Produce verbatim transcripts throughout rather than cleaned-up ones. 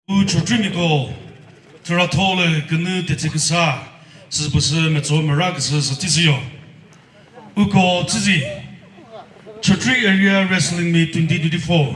U Chokrimi ko thüratho lü künü tetsü küsa, süpüsü metso mera küsü sü thisüyo. Uko tsüzi, Chokri Area Wrestling Meet twenty twenty-four,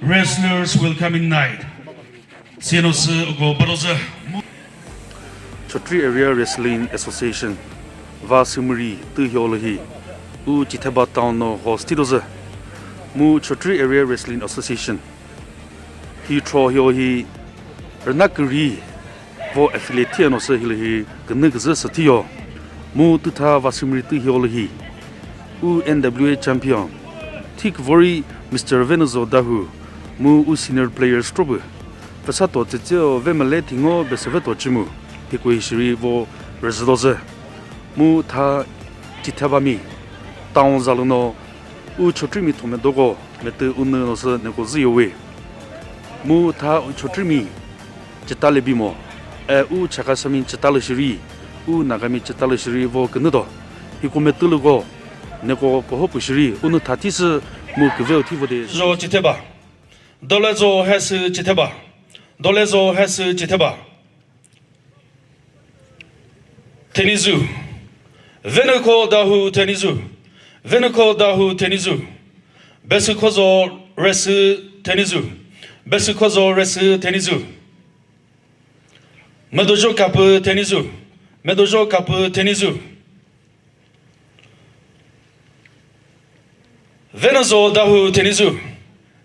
Wrestlers Welcoming Night. Sino sü uko barozü. Chokri Area Wrestling Association, va sümüri tü hiolohi, u Chitheba Town no host thi dozü. Mu Chokri Area Wrestling Association, hi thro hio hi rüna küri vo affiliate thiya no sü hilühi künü küzü sü thiyo. Mu tütha va sümüri tü hiolohi, u N W A champion, thik vori Mister Venuzo Dahu, mu u senior players tropü. Pesa to tsetseo ve mele thingo besüve to chimu, hiko hi shiri vo rezüdozü. Mu tha Chithebami town zalüno u Chokrimi thome doko metü unü no sü neko zü yowe. Mu tha u Chokrimi chita le bimo, e u Chakhesami chita lü shiri, u Nagami chita lü shiri vo künü do. Hiko metü lüko neko poho pü shiri unü tha thisü mu küveo thi vo de. Zo Chitheba. Dolezo Hesü Chitheba. Dolezo Hesü Chitheba. Thenizu. Venuko Dahu Thenizu. Venuko Dahu Thenizu. Besükhozo Resü Thenizu. Besükhozo Resü Thenizu. Medojo Kapü Thenizu. Medojo Kapü Thenizu. Venuzo Dahu Thenizu.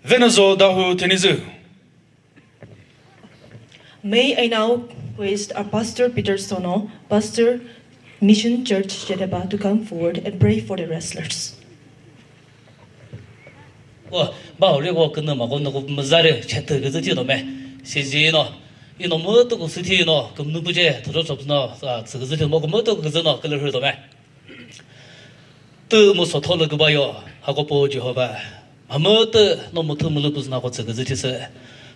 Venuzo Dahu Thenizu. May I now request our Pastor Peter Sono, Pastor, Mission Church Chitheba, to come forward and pray for the wrestlers. Ko, ba hori ko künü ma ko noko müzare chetü küzü thi do me. Sizi no, ino mütü ko süthi no, kümnü puje, thoro chop no, sa, tsü küzü thi mo ko mütü ko küzü no, külü hür do me. Tü mu sotho lü kübayo, hakopo Jehovah. Mhamütü no mütü mülü püzü nako tsü küzü thisü.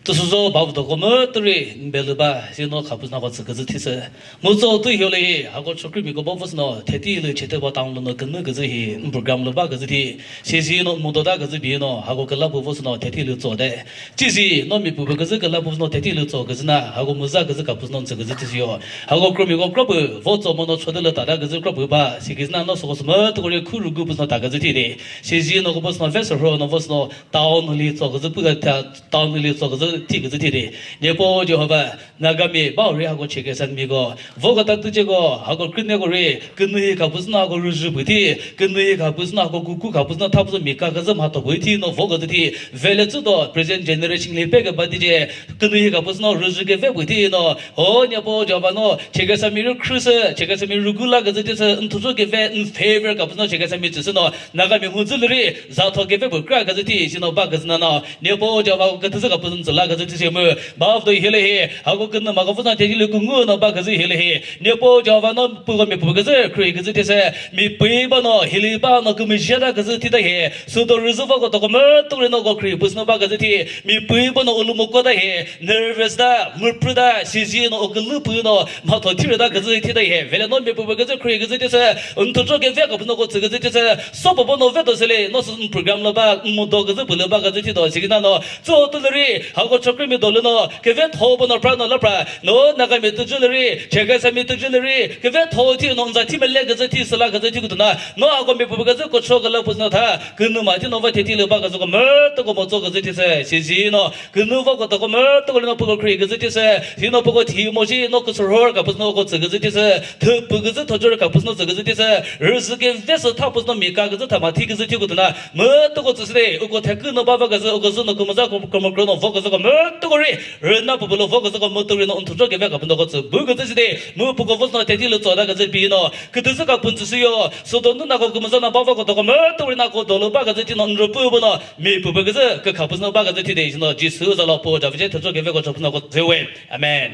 Tüsüzo bavu doko mütü ri mbelü ba, si no kha püzü nako tsü küzü thisü. Mütso tü hiyo lehi, hako Chokrimi ko bo vüsü no, theti lü chete bo town lü no künü küzü hi, program lü ba küzü thi. Sizi no müdo da küzü bi no, hako küla pü vüsü no, theti lü tso de. Chizi no mi püpü küzü küla püzü no theti lü tso küzü na, hako müza küzü ka püzü no ntsü küzü thisü yo. Hako Krumi ko kropü, vo tso mo no chode lü tada küzü kropü ba, si küzü na no soko sümü tükori khuru gu püzü no ta küzü thi de. Sizi no ko püzü no vese hro no vüsü no town li tso küzü pü ta, town li tso küzü thi küzü thi de. Nyepo Jehovah, Nagami, ba ri hako Chakhesangmi ko. Vo kata tüce ko, hako küneko ri, künü hi khapüzü na hako rüzhü pü thi, künü hi khapüzü na hako kuku khapüzü na thapüzü mika küzü mhatho pü thi no vo küzü thi, vele tsü do present generation li pe küba thi ce, künü hi khapüzü na rüzhü küve pü thi no, ho Nyepo Jehovah no, Chakhesangmi ri khrüsü, Chakhesangmi ri gula küzü thisü, nthuzo küve, in favor khapüzü no, Chakhesangmi tsüsü no, Nagami mhuzü lü ri, zatho küve pü kra küzü thi, si no ba küzü na no, Nyepo Jehovah küthüzü khapüzü ntsü la küzü thisü mü, Bavdo hilehi, hako künü mako füsa thekilü küngu no ba küzü hilehi. Nyepo Jehovah no puko mi pu küzü khri küzü thise. Mi pui ba no, hili ba no kümüzhe da küzü thita hi. Sudo rüzü va ko toko mütü ri no ko khri püsü no ba küzü thi. Mi pui ba no ulumu ko da hi. Nervous da, mürpü da, sizi no okülü pü no. Mhatho thire da küzü thita hi. Vele no mi pu pu küzü khri küzü thise. Nthucho küve ka püsü no ko tsü küzü thise. Sopo bo no ve do sele. No sü program lo ba, mudo küzü pülü ba küzü thi do. Sikina no. Tso tülüri, hako Chokrimi dolü no, küve tho bono pra no la pra, no Nagami tüjülüri, Chakhesangmi tüjülüri, küve tho thi no nza thi mele küzü thi süla küzü thi kütuna, no hako mi pu küzü ko cho küla püsü no tha, künü ma thi no va thi thi lü ba küzü ko mütü ko mo tso küzü thi se, sizi no, künü va ko toko mütü ko lü no puko khri küzü thi se, si no puko thi mo shi no küsü rhor ka püsü no ko tsü küzü thi se, thü pü küzü thojor ka püsü no tsü küzü thi se, rüzü küve sü tha püsü no mi ka küzü tha ma thi küzü thi kütuna, mütü ko tsü side, uko thekü no ba va küzü, uko zü no kümüza ko, kümükro no vo küzü ko, mütü ko ri, rüna püpü lo vo küzü ko, mütü ri no nthucho küve ka püno ko tsü, bu küzü side, mu puko vo no theti lü tso da küzü pi no, kütüzü ka pün tsü sü yo, sudo nu na ko kümüza na ba va ko toko, mütü ri na ko dolü ba küzü thi no, nrü pü bu no, mi püpü küzü, kükha püsü no ba küzü thi de, si no, Jisu za lo po, ja vije thücho küve ko cho püno ko zewe. Amen.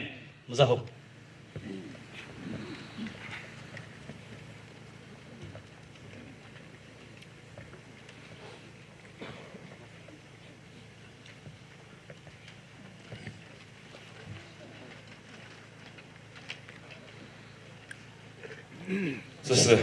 Müza ho. Süsü.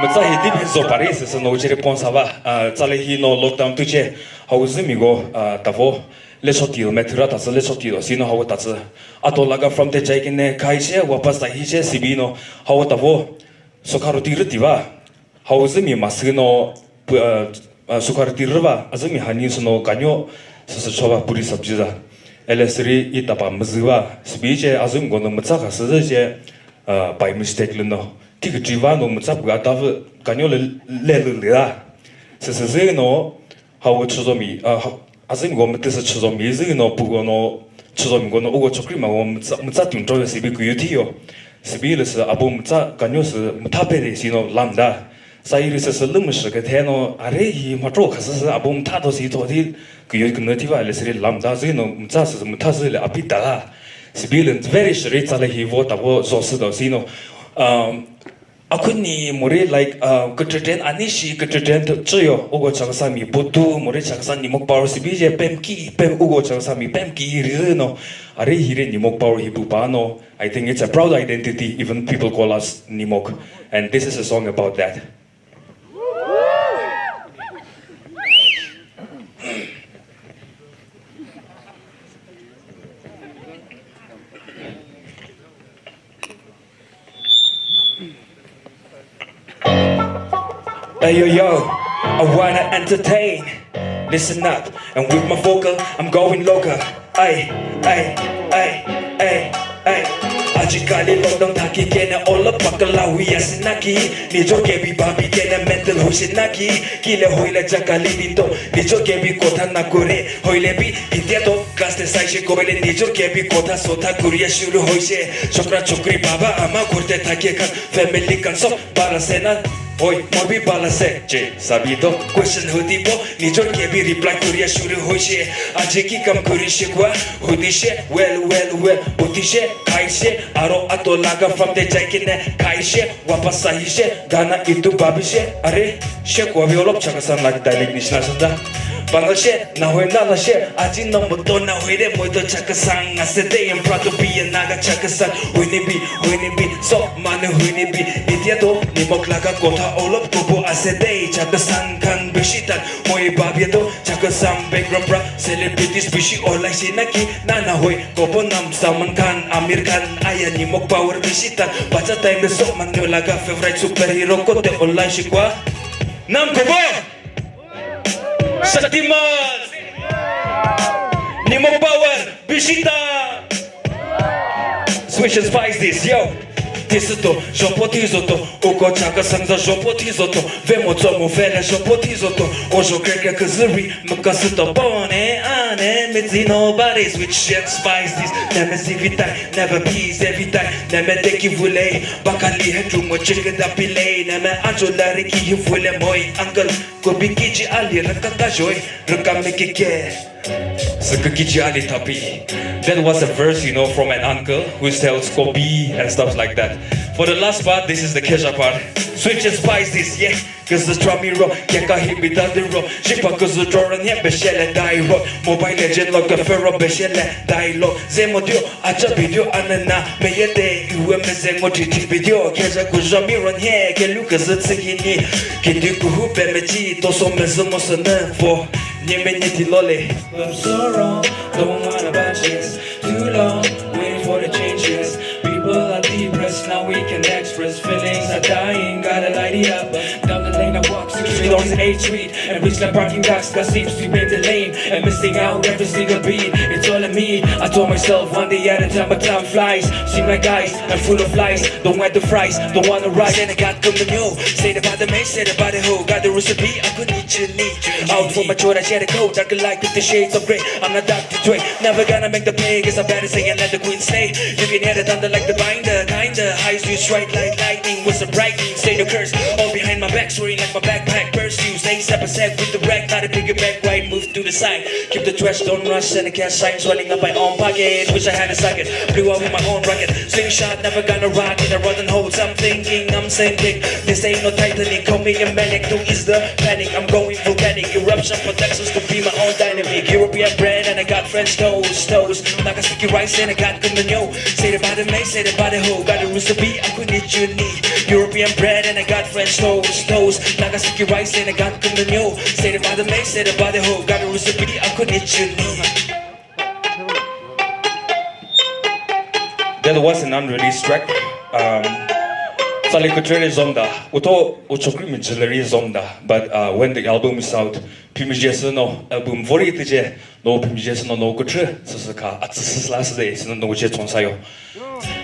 Mütsa hi dip hin zo pari süsü no uchiri pon sava, ah, tsale hi no lockdown tüche. Hau zümi go, uh, tavo, le shoti, me thüra tatsü, le shoti do, sino hau tatsü. Ato laga from te jai kene, khai she, wapas ta hi she, sibi no, hau tavo, sokha roti rüti va. Hau zümi masü no, pu-, uh, uh, sokha roti rü va, azümi hani sü no, ganyo, sü sü choba puri sabji za. Ele siri i tapa müzü va, sibi che, azümi go no mütsa kha sü che, uh, by mistake lü no. Ti kü chiva no mütsa pu atavü, ganyo le, le lü lü a. Sü sü zü no, Hau chüzomi, a, ha-, azümi go mütü sü chüzomi, zü no pu go no, chüzomi go no, ugo chokri ma go mütsa, mütsa tun tro sibi kuyu thiyo. Sibi le sü abu mütsa kanyo sü mütha pe de si no lamda. Sa iri sü sü lümü shü ke the no, are hi ma tro khasü sü abu mütha do si tho thi kuyu kümnü thiva le siri lamda, zü no mütsa sü mütha sü le api da la. Sibi le very shiri tsa le hi vo ta vo zo sü do si no. Um, Akhuni muri, like, uh, kükre trend, ani shi kükre trend chüyo, ugo Chakhesangmi putu, muri Chakhesang Nimok Power sibi je pemki, pem ugo Chakhesangmi pemki ri no, ari hiri Nimok Power hi pu pa no. I think it's a proud identity, even people call us Nimok. And this is a song about that. Hey yo yo, I wanna entertain. Listen up, and with my vocal, I'm going local. Ay, ay, ay, ay, ay. Ajikali lockdown thaki kene ola pakala huya sinaki. Nijo kebi babi kene mental husinaki. Kile hoile jakali dindo, nijo kebi kotha na kore. Hoile bi, itia to, kaste sai she koile nijo kebi kotha sotha kuria shuru hoise. Chokra chokri baba ama korte thake khan, family khan sob bala sena. Oi, mo bi bala se, che, sabi do, question hudi bo, nijo kebi reply kuria shuru hoise. Aje ki kam kuri she kwa, hudi she, well, well, well, uti she, khai she, aro ato laga from te jai kene, khai she, wapas ahi she, gana itu babi she, are, she kwa bi olop Chakhesang la dialect nishna sanda. Bangla she, na hoi na la she, aji no muto na hoi re, muto Chakhesang, I said they am proud to be a Naga Chakhesang. Hoi ni bi, hoi ni bi, so manu hoi ni bi, itia to, Nimok laga kotha olop kobo, I said they Chakhesang khan bishi tan, moi babi to, Chakhesang background pra, celebrities bishi olai sinaki, nana hoi, kobo nam Salman Khan, Aamir Khan, aya Nimok Power bishi tan, bacha time so manu laga favorite superhero kote olai shi kwa. Nam kobo! Shaktiman! Nimok Power, bishi tan! Switch and spice this, yo! This is to, jopo thi zoto, uko Chakhesang za jopo thi zoto, vemo tso mo fele jopo thi zoto, ojo keke kuzuri, mukasuto bone, ane, mitsi nobody, switch and spice this, neme sivitai, never peace every time, neme teki vulei, bakali hetu mo chikada pilei, neme anjo lari ki hi vule moi, uncle, Kobi kiji ali raka kajoi, raka mekeke. Saka kiji ali tapi. That was a verse, you know, from an uncle who sells kobi and stuff like that. For the last part, this is the kesha part. Switch and spice this, yeah. Cause the drum hero, keka hit me down the road. Shipa cause the draw and yeah, beshele die rock. Mobile legend like a pharaoh, beshele die lock. Zemo dio, Acha video anana, meyete, iwe meze ngo titi video, keza kuza miron he, ke luka zetsegini, kedi kuhu pe meji, toso meze mo sene fo, nye me nye tilole. I'm so wrong, don't wanna about this, too long, waiting for the changes, people are depressed, now we can express, feelings are dying, gotta light it up, down the lane I walk, sixty dollars eight street, And reach the parking lot, that seems to be the lane. And missing out every single beat, it's all on me. I told myself one day at a time, but time flies. See my guys, I'm full of lies. Don't want the fries, don't wanna rise. And I got come to know. Say the bottom, say the body, ho. Got the recipe, I could need you, need you. Out for my joy, I share the code. Dark like fifty shades of gray. I'm not Doctor Dre. Never gonna make the pay, guess I better say and let the queen stay. You can hear the thunder like the binder, kinda. Eyes you strike like lightning with some brightening. Say the curse, all behind my back, soaring like my backpack. Burst you, stay step a sec with the wreck. Gotta pick it back right, move to the side. Keep the trash, don't rush, and the cash sign swelling up my own pocket. Wish I had a socket, blew up with my own rocket. Slingshot, never gonna rock in a rotten hole. So I'm thinking, I'm saying big. This ain't no Titanic, call me a manic. Don't ease the panic, I'm going volcanic. Eruption protections to be my own dynamic. European bread and I got French toast, toast. Nagasaki rice and I got Kumanyo. Say the body may, say the body ho. Got a recipe, I could need you need. European bread and I got French toast, toast. Nagasaki rice and I got Kumanyo. Say the body may, say the body ho. Got a That was an unreleased track. Um, Sali Kutrere Zonda, Uto Uchokri Mijilari Zonda. But uh, when the album is out, Pimije Sino album Vori Tije, no Pimije Sino no Kutre, Susuka, Atsisla Sede, Sino no Uche Tsonsayo.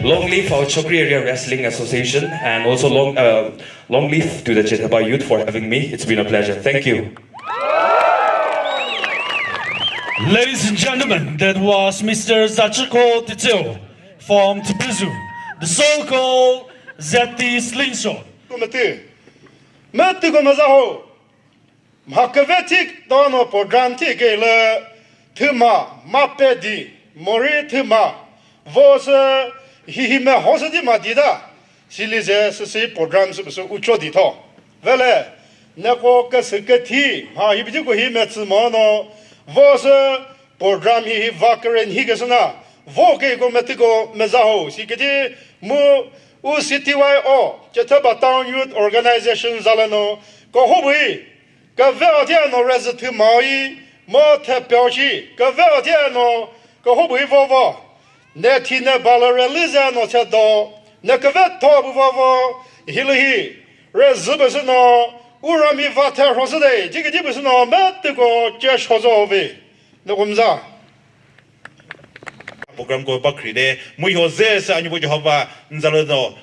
Long live our Chokri Area Wrestling Association and also long, uh, long live to the Chetheba Youth for having me. It's been a pleasure. Thank you. Ladies and gentlemen, that was Mister Zachiko Titseo from Tbilisi, the so-called Z T Slingshot. Kumete, mete ko maza ho. Mha küve thik dono program thik ke le thüma ma pe di, mori thüma vo sü hi hi me ho sü di ma di da. Sili ze sü si program sü sü ucho di tho. Vele, neko küsü küthi, mha hi bidi ko hi me tsü mo no, vo sü program hi hi va keren hi küsü na, vo ke ko mete ko me za ho, si küthi mu u C T Y O, Chetheba Town Youth Organization zaleno, ko ho bui, küve athia no rezü thüma yi, mo the pyo shi, küve athia no, ko ho bui vo vo. Ne thi ne ba lü release no che do, ne küve tho bu va vo, hi lü hi, rezü pü sü no, u rami va the rho sü de, jiki ji pü sü no, mete ko che sho zo ve, ne kumza. Program ko bakri de, mu yo ze se anyi bo Jehovah, nza lü no,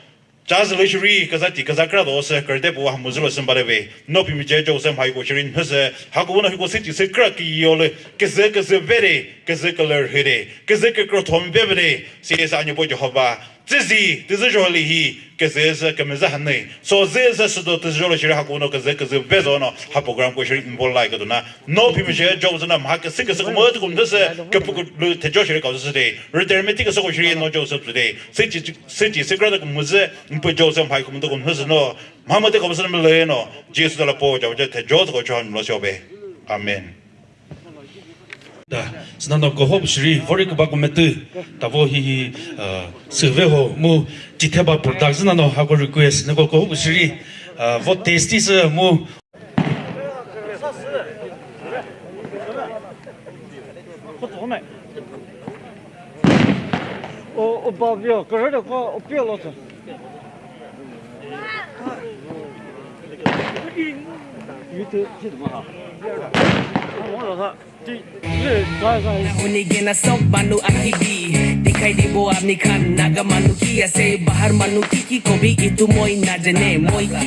Chazü lü shiri, kaza ti, kaza kra do se, kürüte pü ha müzü lü sümba de ve. No Pimije Joseph hai ko shiri nhüse, ha ko na hi ko siti se kra ki yo lü, küzü küzü vere, küzü küler hire, küzü kükro thom vevere, si esa anyi bo Jehovah. Tsizi, tizi jo lü hi, küzü se kümüzü hanü. So ze se südo tizi jo lü shiri ha ko no küzü küzü ve zo no, ha program ko shiri involve lai ka do na. No Pimije Joseph na mha küsü küsü ko mo ko nhüse, küpü lü thejo shiri ka zo se de. Retirement küsü ko shiri no Joseph se de. Siti Süti sükrata kümüzü mpü Joseph mhai kümüzü kümüzü no, mhamüte kümüzü no mülüno, Jisu la po ja ja the Joseph ko chon lo shobe. Amen. Da, sina no ko hope shiri, vori ko ba ko metu, ta vo hi hi, uh, süve ho mu, Chetheba production no ha ko request, ne ko ko hope shiri, uh, vo tasty sü mu, Huni gena sok banu akibi, dikhai dibo apni khan, Naga manu ki ase, bahar manu ki ki ko bhi itu moi na jane, moi